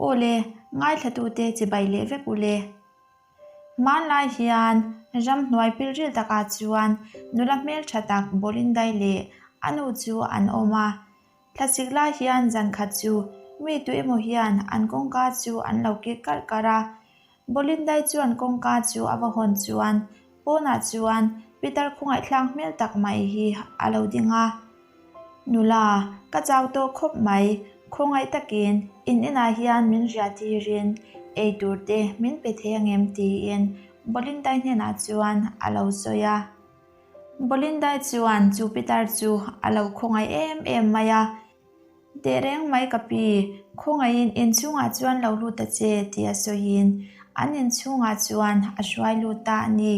Aw le, ngaithlatute chibai leh vek u le. Hmanlai hian ramhnuai pilril takah chuan nula hmeltha tak Bolindai leh a nu chu an awm a. Thlasik lai hian zan khat chu mi tu emaw hian an kawngka chu an lo kik karh karh a. Bolindai chuan kawngka chu a va hawn chuan pawnah chuan Peter khawngaihthlak hmel tak mai hi a lo ding a. Nula, ka chau tawh khawp mai, khawngaih takin in inah hian min riah tirin ei tur te min pe thei angem tiin Bolindai hnenah chuan a lo sawi a. Bolindai chuan chu pitar chu a lo khawngaih em em mai a, Tehreng mai ka pi, khawngaihin inchhungah chuan lo lut ta che tia sawiin an inchhungah chuan a hruai lut ta a ni.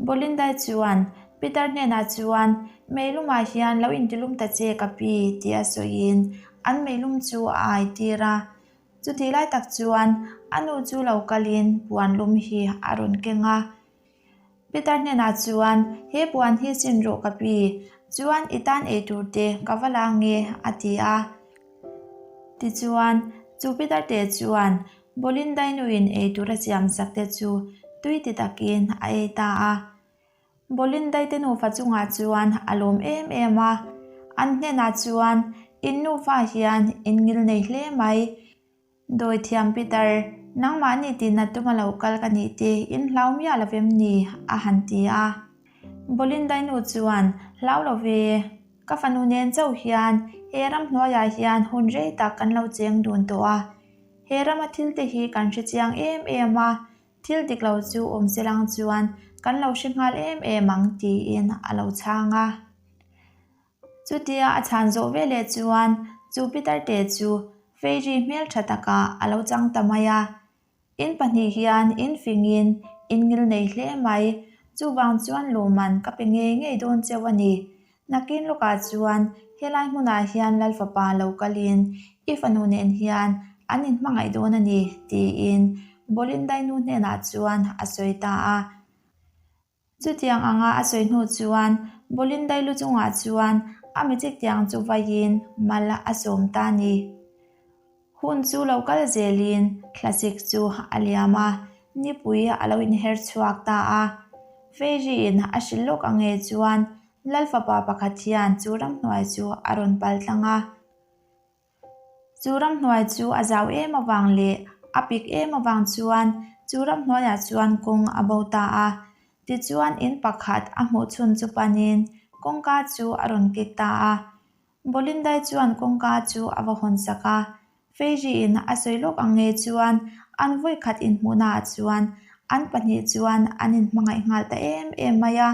Bolindai chuan Peter hnenah chuan Meilumah hian lo intilum ta che ka pi tia sawiin an meilum chu a ai tir a. Chutih lai tak chuan a nu chu lo kalin puan lum hi a rawn keng a. Peter hnenah chuan He puan hi sin rawh ka pi, chuan i tan ei tur te ka va la nge a ti a. Tichuan chu Peter te chuan Bolindai nuin ei tur a siam sak te chu tui ti takin a ei ta a. Bolindai te nufa chungah chuan a lawm em em a. An hnenah chuan, In nufa hian in ngil nei hle mai. Dawithiam Peter, nangmahni tina tuma lo kal ka nih te in hlau miah lo vem ni? a han ti a. Bolindai nu chuan, Hlau lo ve. Ka fanu nen chauh hian he ramhnuaiah hian hun rei tak kan lo cheng dun tawh a. He rama thil te hi kan hre chiang em em a, thil dik lo chu awm se lang chuan kan lo hre nghal em em ang tiin a lo chhang a. Chutia a chhan zawh veleh chuan chu Peter-te chu Fairy hmeltha takah a lo chang ta mai a. In pahnih hian in fingin in ngil nei hle mai, chuvang chuan lawmman ka pe ngei ngei dawn cheu a ni. Nakin lawkah chuan helai hmunah hian Lal Fapa lo kalin i fanu nen hian an inhmangaih dawn a ni, tiin Bolindai nu hnenah chuan a sawi ta a. Chutiang anga a sawi hnu chuan Bolindai lu chungah chuan a magic tiang chu vaiin mal a sawm ta a ni. Hun chu lo kal zelin thlasik chu a liam a, nipui a lo inher chhuak ta a. Fairy-in a hrilh lawk ang nge chuan Lal fapa pakhat hian chu ramhnuai chu a rawn pal tlang a. Chu ramhnuai chu a zau em avang leh a pik em avang chuan chu ramhnuaiah chuan kawng a bo ta a. Tichuan in pakhat a hmuh chhun chu panin kawngka chu a rawn kik ta a. Bolindai chuan kawngka chu a va hawn sak a. Fairy-in a sawi lawk ang nge chuan an vawikhat inhmuhnaah chuan an pahnih chuan an inhmangaih nghal ta em em mai a.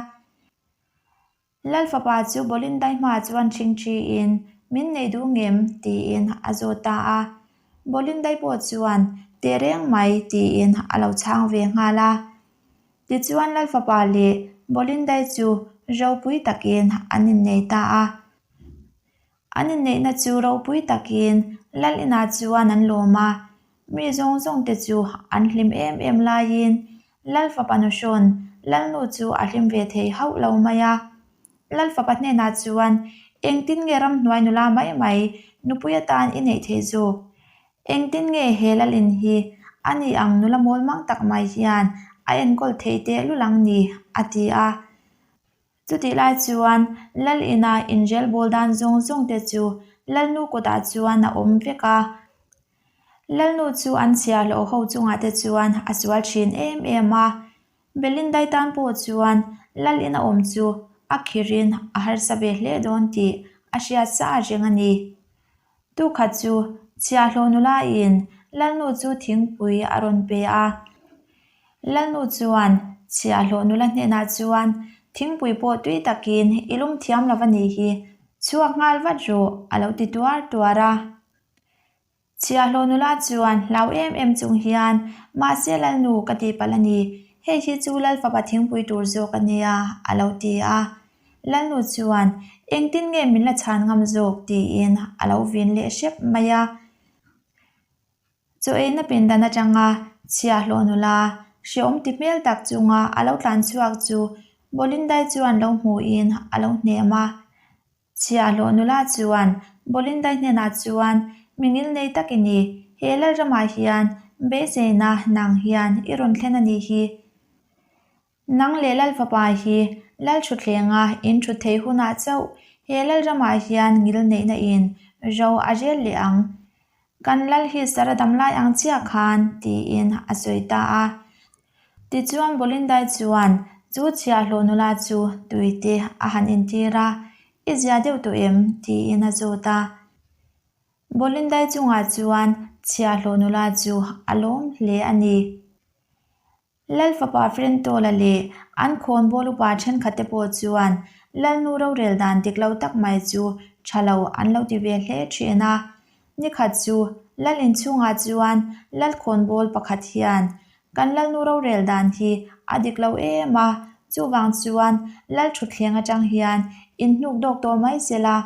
Lal fapa chu Bolindai hmaah chuan ṭhingṭhiin, Min nei duh ngem? tiin a zawt ta a. Bolindai pawh chuan, Teh reng mai, tiin a lo chhang ve nghal a. Tichuan Lal fapa leh Bolindai chu ropui takin an innei ta a. An inneihna chu ropui takin Lal inah chuan an lawm a, mi zawng zawng te chu an hlim em em laiin Lal fapa nuhrawn Lalnu chu a hlim ve thei hauh lo mai a. Lal fapa hnenah chuan, Engtin nge ramhnuai nula mai mai nupui atan i neih theih zawk? Engtin nge he Lalin hi a ni ang nula mawl mang tak mai hian a enkawl theih tehlul ang ni? a ti a. Chutih lai chuan Lal ina inrel bawl dan zawng zawng te chu Lalnu kutah chuan a awm vek a. Lalnu chu an chhiahhlawh ho chungah te chuan a sual thin em em a. Belindai tan pawh chuan Lal ina awm chu a khirin a harsa ve hle dawn tih a hriat sa reng a ni. Tukhat chu chhiahhlawh nula in Lalnu chu thingpui a rawn pe a. Lalnu chuan chhiahhlawh nula hnenah chuan thingpui pawh tui takin i lum thiam lo a nih hi, chhuak nghal vat rawh a lo ti tuar tuar a. Chhiahhlawh nula chuan hlau em em chung hian mahse Lalnu ka tih palh a ni, hei hi chu Lal fapa thingpui tur zawk a nia a lo ti a. Lalnu chuan engtin nge min la chhan ngam zawk tiin a lo vin leh hrep mai a. Chaw eina pindan atanga chhiahhlawh nula hreawm ti hmel tak chunga a lo tlan chhuak chu Bolindai chuan lo hmuhin a lo hnem a. Chhiahhlawh nula chuan Bolindai hnenah chuan, Mi ngil nei tak i ni. He Lalramah hian beiseina nang hian i rawn thlen a nih hi. Nang leh Lalfapa hi Lalthutthlenga in thut theih hunah chauh he Lalramah hian ngilneihna in ro a rel leh ang. Kan Lal hi sara dam lai ang chiah khan, tiin a sawi ta a. Tichuan Bolindai chuan chu chhiahhlawh nula chu tuite a han intir a, I zia deuh tawh em? tiin a zawt a. Bolindai chungah chuan chhiahhlawh nula chu a lawm hle a ni. Lalfapa Frentawla leh an khawnbawl upa thenkhatte pawh chuan Lalnu rorel dan dik lo tak mai chu tha lo an lo ti ve hle thin a. Nikhat chu Lal inchhungah chuan Lal khawnbawl pakhat hian kan Lalnu rorel dan hi a dik lo em a, chuvang chuan Lal thutthleng atang hian inhnuk dawk tawh mai sela,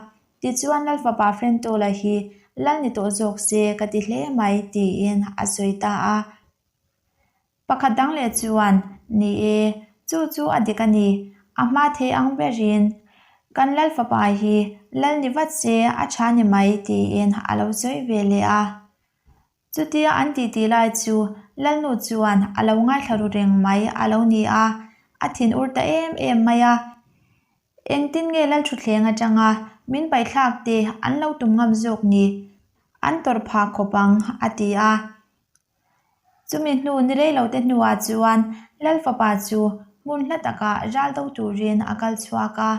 tichuan Lalfapa Frentawla hi Lal ni tawh zawk se ka ti hle mai tiin a sawi ta a. Pakhat dang leh chuan, Ni e, chu chu a dik a ni. A hma thei ang berin kan Lal fapa hi Lal ni vat se a tha ni mai tiin a lo sawi ve leh a. Chutia an titi lai chu Lalnu chuan a lo ngaithla ru reng mai a lo ni a, a thin ur ta em em mai a. Engtin nge Lalthuthleng atanga min paihthlak te an lo tum ngam zawk ni? An tawrh phah khawp ang, a ti a. Chumi hnu ni rei lote hnuah chuan Lal fapa chu hmun hla takah ral do turin a kal chhuak a.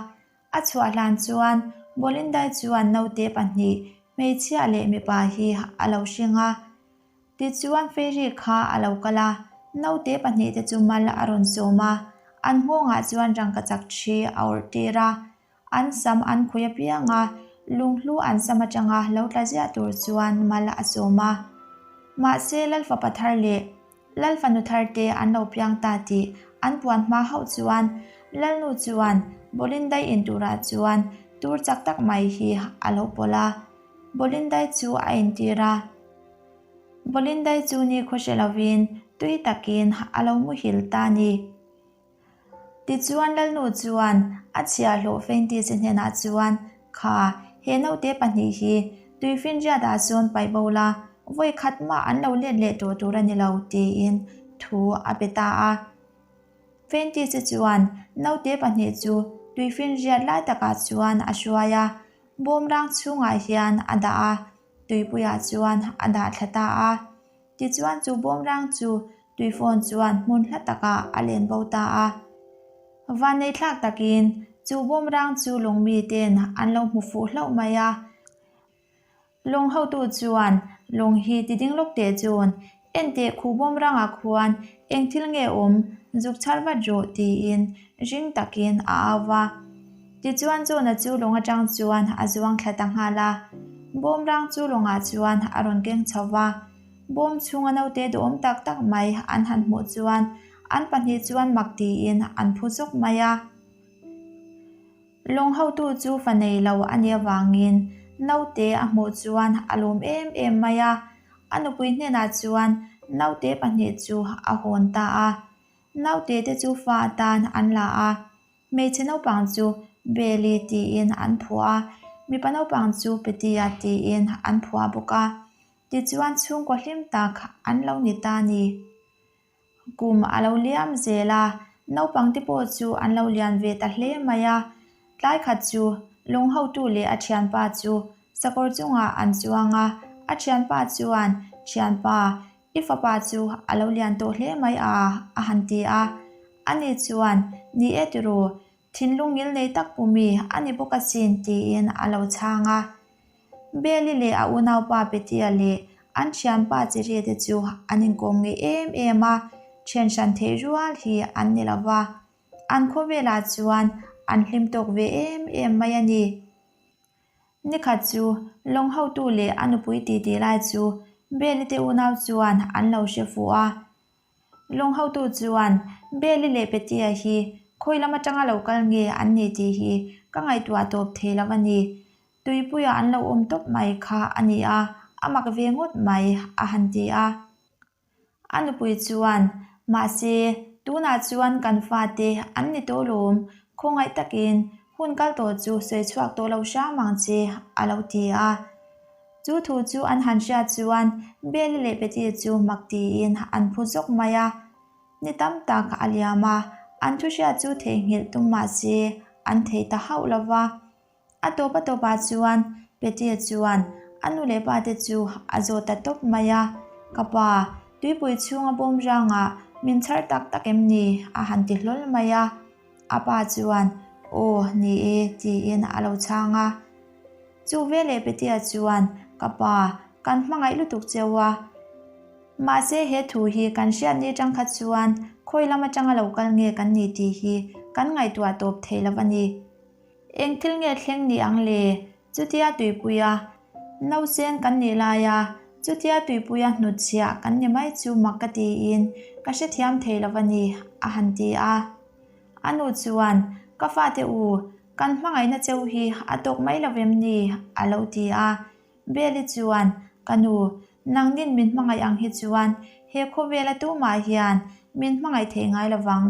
A chhuah hlan chuan Bolindai chuan naute pahnih, hmeichhia leh mipa hi a lo hring a. Tichuan Fairy kha a lo kal a, naute pahnihte chu mal a rawn sawm a, an nghawngah chuan rangkachak thi a awrh tir a. An sam an khawi apiang a, lunghlu an sam atanga lo tla ziah tur chuan mal a sawm a. Mahse Lalfapa thar leh Lalfanu thar te an lo piang ta tih an puan hma hauh chuan Lalnu chuan Bolindai in turah chuan tur chak tak mai hi a lo pawlh a, Bolindai chu a intir a. Bolindai chu nikhaw hre lovin tui takin a lo muhil ta a ni. Tichuan Lalnu chuan a chhiahhlawh Feintis-i hnenah chuan, Kha, he naute pahnih hi tuifinriatah sawn paih bo la, vawi khat mah an lo let leh tawh tur a ni lo, tiin thu a pe ta a. Feintis-i chuan naute pahnih chu tuifinriat lai takah chuan a hruai a, bawmrang chhungah hian a dah a, tuipuiah chuan a dah thla ta a. Tichuan chu bawmrang chu tuifawn chuan hmun hla takah a len bo ta a. Vanneithlak takin chu bawmrang chu lawngmi ten an lo hmu fuh hlauh mai a. Lawng hotu chuan lawng hi ti ding lawk teh chun, Enteh khu bawmrangah khuan eng thil nge awm, zuk chhar vat rawh tiin ring takin a au va. Tichuan Jona chu lawng atang chuan a zuang thla ta nghal a. Bawmrang chu lawngah chuan a rawn keng chho va. Bawm chhunga naute duhawm tak tak mai an han hmuh chuan an pahnih chuan mak tiin an phu zawk mai a. Lawng hotu chu fa nei lo a nih avangin naute a hmuh chuan a lawm em em mai a. A nupui hnenah chuan naute pahnih chu a hawn ta a. Naute te chu fa atan an la a. Hmeichhe naupang chu Beli tiin an phuah a, mipa naupang chu Petia tiin an phuah bawk a. Tichuan chhungkaw hlim tak an lo ni ta ni. Kum a lo liam zel a, naupang te pawh chu an lo lian ve ta hle mai a. Tlai khat chu lung hotu leh a thianpa chu sakawr chungah an chuang a, a thianpa chuan, Thianpa, I fapa chu a lo lian tawh hle mai a, a han ti a. Ani chuan, Ni e tiru, thinlung ngil nei tak pu mi a ni bawk asin, tiin a lo chhang a. Beli leh a unaupa Petia leh an thianpa Cheria te chu an inkawm ngei em em a, thian hran theih rual hi an ni lo va. An khawvelah chuan an hlim tawk ve em em mai a ni. Nikhat chu lawng hotu leh a nupui titi lai chu Beli te unau chuan an lo hre fuh a. Lawng hotu chuan Beli leh Petia hi khawi lam atanga lo kal nge an ni tih hi ka ngaihtuah tawp thei lo a ni. Tuipuia an lo awm tawp mai kha a ni a, a mak ve ngawt mai a han ti a. A nupui chuan, Mahse, tunah chuan kan fate an ni tawh lawm, khawngaih takin hun kal tawh chu sawi chhuak tawh lo hram ang che, a lo ti a. Chu thu chu an han hriat chuan Beli leh Peti chu mak tiin an phu zawk mai a. Ni tam tak a liam a, an thu hriat chu theihnghilh tum mah se an thei ta hauh lo va. A tawp a tawpah chuan Petia chuan a nu leh pa te chu a zawt ta tawp mai a, Ka pa, tuipui chhunga bawm rangah min chhar tak tak em ni? a han ti hlawl mai a. A pa chuan, Aw, ni e, tiin a lo chhang a. Chu veleh Petia chuan, Ka pa, kan hmangaih lutuk cheu a. Mahse he thu hi kan hriat ni tang kha chuan khawi lam atanga lo kal nge kan ni tih hi kan ngaihtuah tawp thei lo a ni. Eng thil nge thleng ni ang le? Chutia tuipuia nausen kan nih laia chutia tuipuia hnutchhiah kan ni mai chu mak ka tiin ka hrethiam thei lo a ni, a han ti a. A nu chuan, Ka fate u, kan hmangaihna cheu hi a tawk mai lo vem ni? a lo ti a. Beli chuan, Ka nu, nangnin min hmangaih ang hi chuan he khawvela tumah hian min hmangaih thei ngai lo vang.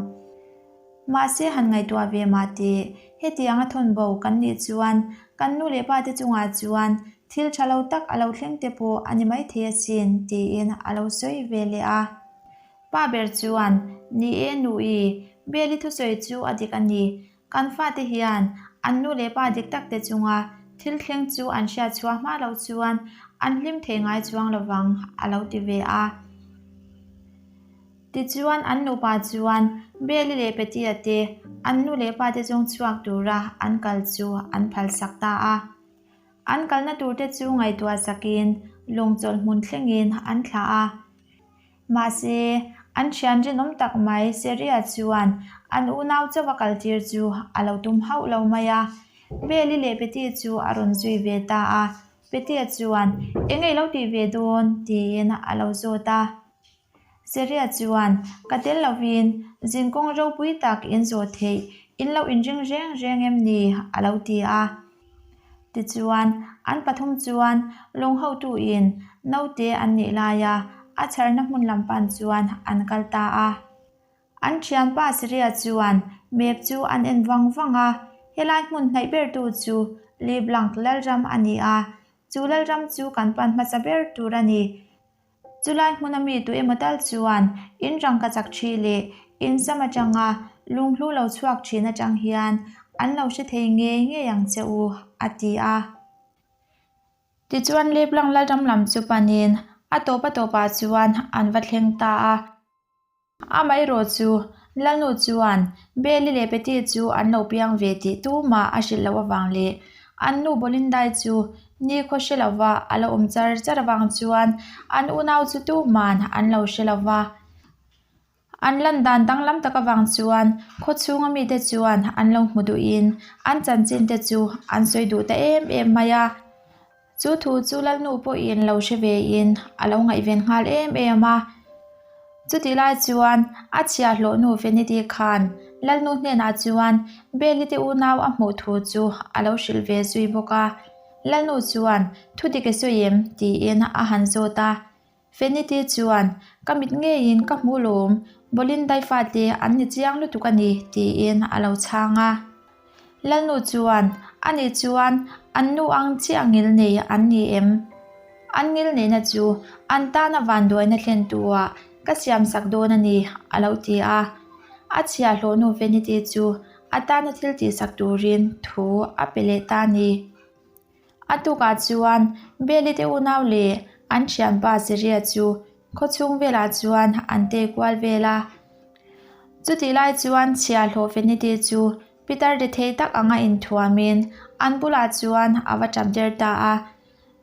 Mahse han ngaihtuah ve mah teh, hetiang a thawn bo kan nih chuan kan nu leh pa te chungah chuan thil tha lo tak a lo thleng te pawh a ni maithei asin, tiin a lo sawi ve leh a. Pa ber chuan, Ni e nu-i, Beli thusawi chu a dik a ni. Kan fate hian an nu leh pa dik tak te chunga thil thleng chu an hriat chhuah hma loh chuan an hlim thei ngai chuang lovang, a lo ti ve a. Tichuan an nupa chuan Beli leh Petia te an nu leh pa te zawng chhuak tura an kal chu an phalsak ta a. An kalna tur te chu ngaihtuah sakin lawng chawlh hmun thlengin an thlah a. Mahse, an thian rinawm tak mai Seria chuan an unau chauh a kaltir chu a lo tum hauh lo mai a. Beli leh Peti chu a rawn zui ve ta a. Petia chuan, Eng ei lo tih ve dawn? tiin a lo zawt a. Seria chuan, Ka tel lovin zinkawng ropui tak in zawh theih in lo inring reng reng em ni? a lo ti a. Tichuan, an pathum chuan lung hotuin naute an nih laia a chharna hmun lam pan chuan an kal ta a. An thianpa Seria chuan map chu an en vang vang a, helai hmun hnaih bertu chu Leblanc Lalram a ni a, chu Lalram chu kan pan hmasa ber tur a ni. Chulai hmuna mi tu emaw tal chuan in rangka chak thi leh in sam atanga lunghlu lo chhuak thin atang hian an lo hre thei ngei ngei ang che u, a ti a. Tichuan Leblang Lalram lam chu panin a tawp a tawpah chuan an va thleng ta a. Amaherawh chu, Lalnu chuan Beli leh Peti chu an lo piang ve tih tumah a hrilh loh avang leh an nu Bolindai chu nikhaw hre lova a lo awm char char avang chuan an unau chu tuman an lo hre lova. An lan dan danglam tak avang chuan khawchhunga mite chuan an lo hmu duhin an chanchin te chu an sawi duh ta em em mai a. Chu thu chu Lalnu pawhin lo hre vein a lo ngaihven nghal em em a. Chutih lai chuan a chhiahhlawhnu Veneti khan Lalnu hnenah chuan Beli te unau a hmuh thu chu a lo hrilh ve zui bawk a. Lalnu chuan thu dik i sawi em? tiin a han zawt a. Veneti chuan ka mit ngeiin ka hmu lawm, Bolindai fate an ni chiang lutuk a ni tiin a lo chhang a. Lalnu chuan, Ani chuan an nu ang chiah ngil nei an ni em? An ngil neihna chu an tana vanduaina thlentuah ka siamsak dawn a ni, a lo ti a. A chhiahhlawhnu Veniti chu a tana thil tihsak turin thu a pe leh ta a ni. A tukah chuan Beli te unau leh an thianpa Zeria chu khawchhung velah chuan an tei kual vel a. Chutih lai chuan chhiahhlawh Veniti chu Peter de thei tak anga inthuamin an bulah chuan a va tap der ta a.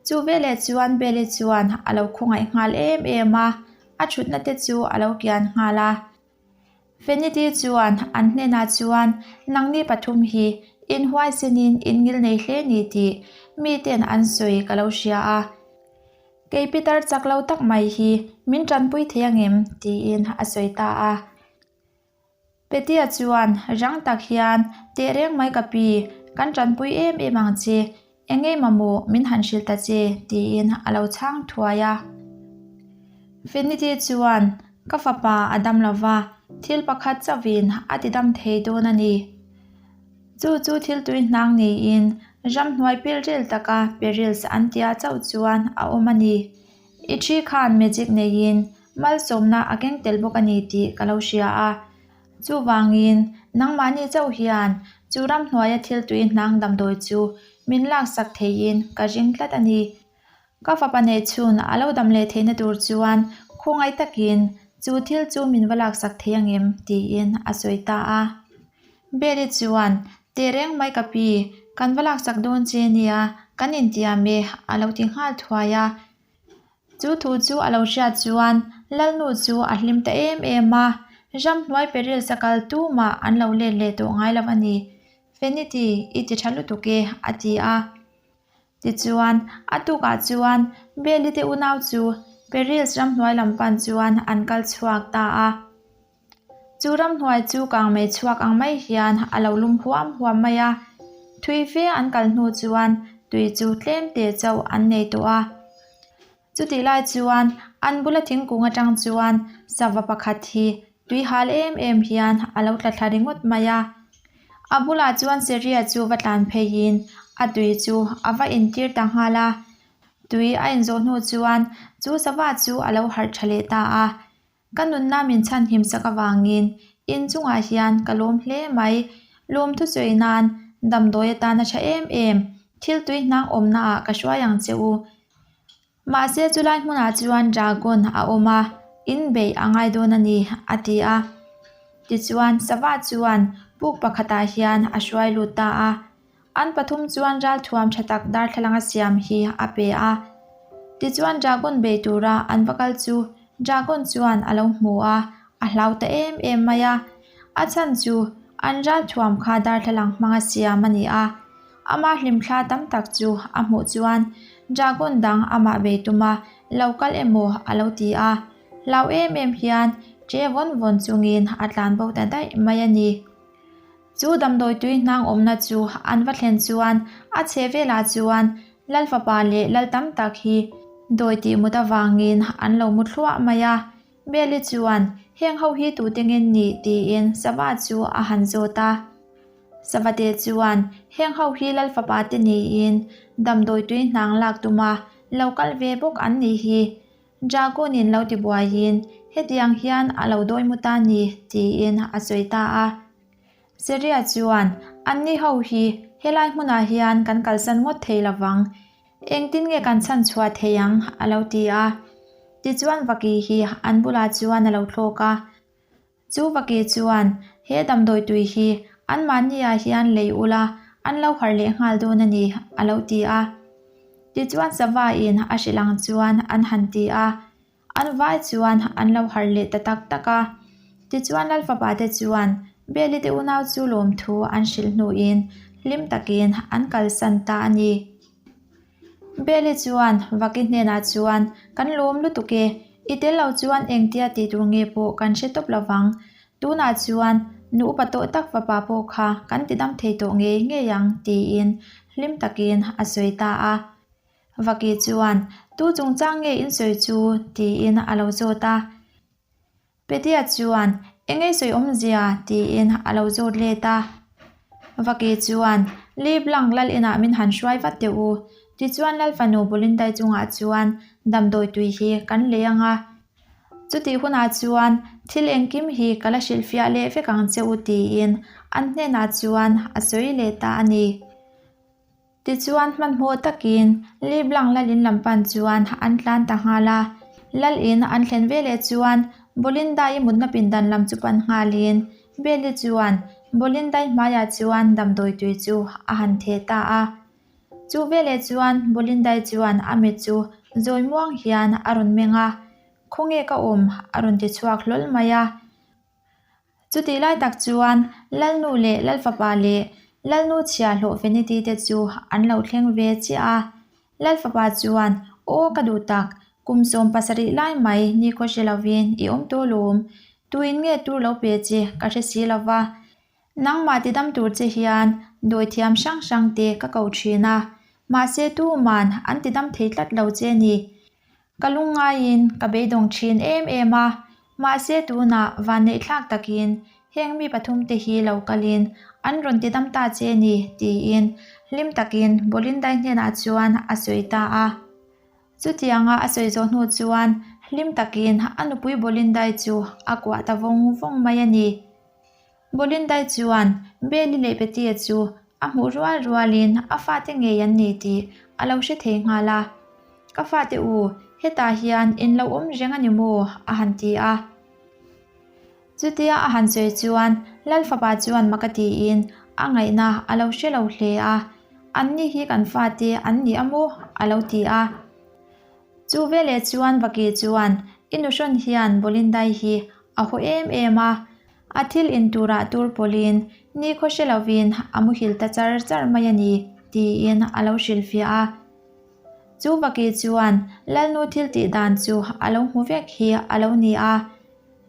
Chu veleh chuan Beli chuan a lo khawngaih nghal em em a, a thutna te chu a lo kian nghal a. Veniti chuan an hnenah chuan, Nangni pathum hi in huaisenin in ngil nei hle ni tih miten an sawi ka lo hria a. Kei Peter chak lo tak mai hi min tanpui thei angem? tiin a sawi ta a. Petia chuan rang tak hian, Tehreng mai ka pi, kan tanpui em em ang che. Eng nge mamawh min han hrilh ta che? tiin a lo chhang thuai a. Finity chuan, Ka fapa a dam lo va, thil pakhat chauhin a ti dam thei dawn a ni. Chu chu thil tui hnang niin. Ramhnuai pilril taka Perils an tia chauh chuan a awm a ni. I thi khan magic neiin malsawmna a keng tel bawk a ni tih ka lo hria a. Chuvangin, nangmahni chauh hian chu ramhnuaia thil tui hnang damdawi chu min laksak theiin ka ring tlat a ni. Ka fapa neih chhun a lo dam leh theihna tur chuan khawngaih takin chu thil chu min va laksak thei angem? tiin a sawi ta a. Beli chuan, Teh reng mai ka pi, kan va laksak dawn che nia, kan intiam e, a lo ti nghal thuai a. Chu thu chu a lo hriat chuan Lalnu chu a hlim ta em em a, ramhnuai peril sakal tumah an lo let leh tawh ngai lo a ni. Feniti, i ti tha lutuk e, a ti a. Tichuan, a tukah chuan Beli te unau chu Perils ramhnuai lam pan chuan an kal chhuak ta a. Chu ramhnuai chu kangmei chhuak ang mai hian a lo lum huam huam mai a. Thui fe an kal hnu chuan tui chu tlem te chauh an nei tawh a. Chutih lai chuan an bula thingkung atang chuan sava pakhat hi tui hal em em hian a lo tla thla ringawt mai a. A bulah chuan Seria chu va tlan pheiin a tui chu a va intir ta nghal a. Tui a inzawh hnu chuan chu sava chu a lo harh tha leh ta a. Ka nunna min chhanhim sak avangin in chungah hian ka lawm hle mai. Lawm thusawi nan damdawi atana tha em em thil tui hnang awmna ah ka hruai ang che u. Mahse chulai hmunah chuan dragon a awm a, in beih a ngai dawn a ni, a ti a. Tichuan sava chuan puk pakhatah hian a hruai lut ta a. An pathum chuan ralthuam tha tak darthlalang a siam hi a pe a. Tichuan dragon bei tura an va kal chu dragon chuan a lo hmu a, a hlau ta em em mai a. A chhan chu an ralthuam kha darthlalang hmanga siam a ni a. Ama hlimthla tam tak chu a hmuh chuan dragon dang amah bei tum a, lo kal emaw a lo ti a. Hlau em em hian che vawn vawn chungin a tlan bo ta daih mai a ni. Chu damdawi tui hnang awmna chu an va thlen chuan a chhe velah chuan Lal fapa leh Lal tam tak hi dawi tih mut avangin an lo mu thluah mai a. Beli chuan, Heng ho hi tute nge nih? tiin Sava chu a han zawt a. Savate chuan, Heng ho hi Lal fapa te niin damdawi tui hnang lak tuma lo kal ve bawk an nih hi. Dragon-in lo ti buaiin, Hetiang hian a lo dawi mu ta ni, tiin a sawi ta a. Seria chuan, Anni ho hi helai hmunah hian kan kalsan ngawt thei lo vang. Engtin nge kan chhan chhuah thei ang? a lo ti a. Tichuan Vaki hi an bulah chuan a lo thlawk a. Chu vaki chuan, He damdawi tui hi anmahniah hian lei ula, an lo harh leh nghal dawn a ni, a lo ti a. Tichuan sava-in a hrilh ang chuan an han ti a, an vai chuan an lo harh leh ta tak tak a. Tichuan Lal fapa te chuan Beli te unau chu lawmthu an hrilh hnuin hlim takin an kalsan ta a ni. Beli chuan Vaki hnenah chuan, Kan lawm lutuk e, i tel lo chuan engtia tih tur nge pawh kan hre tawp lo vang. Tunah chuan nu upa tawh tak fapa pawh kha kan ti dam thei tawh ngei ngei ang, tiin hlim takin a sawi ta a. Vaki chuan, Tu chungchang nge in sawi chu? tiin a lo zawt a. Petia chuan, Engei sawi awmzia? tiin a lo zawt let a. Vaki chuan, Li Blanc lal inah min han hruai vat teh u. Tichuan Lal fanu Bolindai chungah chuan damdawi tui hi kan lei ang a. Chutih hunah chuan thil engkim hi ka la hrilhfiah leh vek ang che u tiin an hnenah chuan a sawi leh ta a ni. Tichuan hmanhmawh takin Li Blanc Lalin lam pan chuan an tlan ta nghal a. Lalin an thlen veleh chuan Bolindai mutna pindan lam chu pan nghalin Beli chuan Bolindai hmaiah chuan damdawi tui chu a han theh ta a. Chu veleh chuan Bolindai chuan a mit chu zawi muang hian a rawn meng a, Khawnge ka awm? a rawn ti chhuak hlawl mai a. Chutih lai tak chuan Lalnu leh Lalfapa leh Lalnu chhiahhlawh Veneti te chu an lo thleng ve chiah a. Lalfapa chuan, Aw ka duh tak, kum 70 lai mai nikhaw hre lovin i awm tawh lawm. Tuin nge tur lo pe che ka hre si lo va. Nangmah tidam tur che hian dawithiam hrang hrang te ka ko thin a, mahse tuman an tidam thei tlat lo che ni. Ka lungngaiin ka beidawng thin em em a, mahse tunah vanneihthlak takin heng mi pathumte hi lo kalin an rawn ti dam ta che ni tiin. hlim takin Bolindai hnenah chuan a sawi ta a. Chutianga a sawi zawh hnu chuan hlim takin a nupui Bolindai chu a kuah ta vawng vawng mai a ni. Bolindai chuan Beli leh Petia chu a hmuh rual rualin a fate ngei an ni tih a lo hre thei nghal a. Ka fate u, hetah hian in lo awm reng a ni maw? a han ti a. Chutia a han sawi chuan Lal fapa chuan mak a tiin a ngaihna a lo hre lo hle a, Anni hi kan fate an ni a maw? a lo ti a. Chu veleh chuan Vaki chuan, I nuhrawn hian Bolindai hi a haw em em a, a thil in turah tur pawlhin nikhaw hre lovin a muhil ta char char mai a ni, tiin a lo hrilhfiah a. Chu Vaki chuan Lalnu thil tih dan chu a lo hmu vek hi a lo ni a.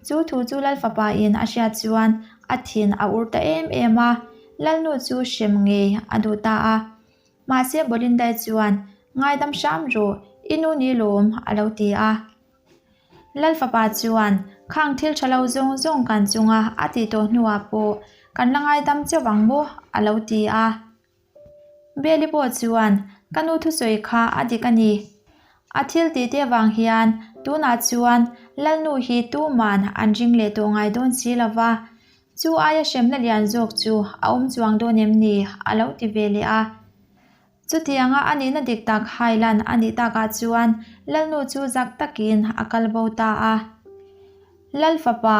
Chu thu chu Lal fapa in a hriat chuan a thin a ur ta em em a, Lalnu chu hrem ngei a duh ta a. Mahse Bolindai chuan, Ngaidam hram rawh, i nu ni lawm, a lo ti a. Lal fapa chuan, Khang thil tha lo zawng zawng kan chunga a tih tawh hnuah pawh kan la ngaidam chauh ang maw? a lo ti a. Beli pawh chuan, Ka nu thusawi kha a dik a ni. A thil tih te vang hian tunah chuan Lalnu hi tuman an ring leh tawh ngai dawn si lo va, chu aia hremna lian zawk chu a awm chuang dawn em ni? a lo ti ve leh a. Chutianga a nihna dik tak hailan a nih takah chuan Lalnu chu zak takin a kal bo ta a. Lal fapa,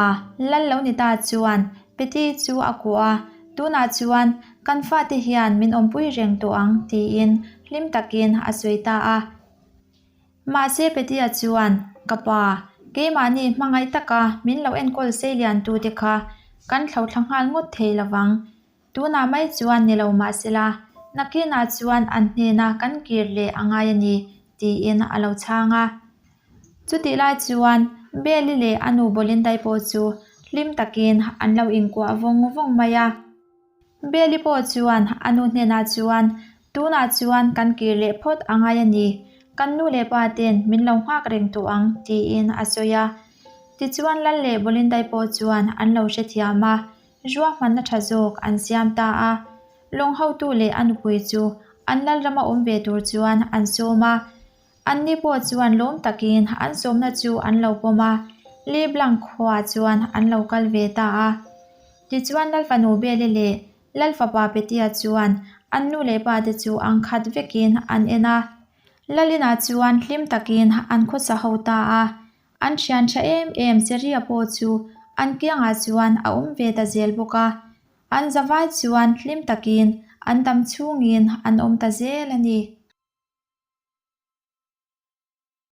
Lal lo ni ta chuan Peti chu a kuah a, tunah chuan kan fate hian min awmpui reng tawh ang tiin hlim takin a sawi ta a. Mahse Petia chuan, Ka pa, keimahni hmangaih taka min lo enkawl seilian tute kha kan thlauthla nghal ngawt thei lovang. Tunah mai chuan ni lo mahsela, nakinah chuan an hnena kan kir leh a ngai a ni, tiin a lo chhang a. Chutih lai chuan Beli leh a nu Bolindai pawh chu hlim takin an lo inkuah vawng vawng mai a. Beli pawh chuan a nu hnenah chuan, Tunah chuan kan kir leh phawt a ngai a ni, kan nu leh pa ten min lo nghak reng tawh ang, tiin a sawi a. Tichuan Lal leh Bolindai pawh chuan an lo hrethiam a, ruahmanna tha zawk an siam ta a. Lawng hotu leh a nupui chu an Lalrama awm ve tur chuan an sawm a. Anni pawh chuan lawm takin an sawmna chu an lo pawm a, Li Blanc khuaah chuan an lo kal ve ta a. Tichuan Lalfanu Bele leh Lalfapa Petia chuan an nu leh pa te chu ang khat vekin an en a. Lalinah chuan hlim takin an khawsa ho ta a. An thian tha em em Cheria pawh chu an kiangah chuan a awm ve ta zel bawk a. An zavai chuan hlim takin an dam chhungin an awm ta zel a ni.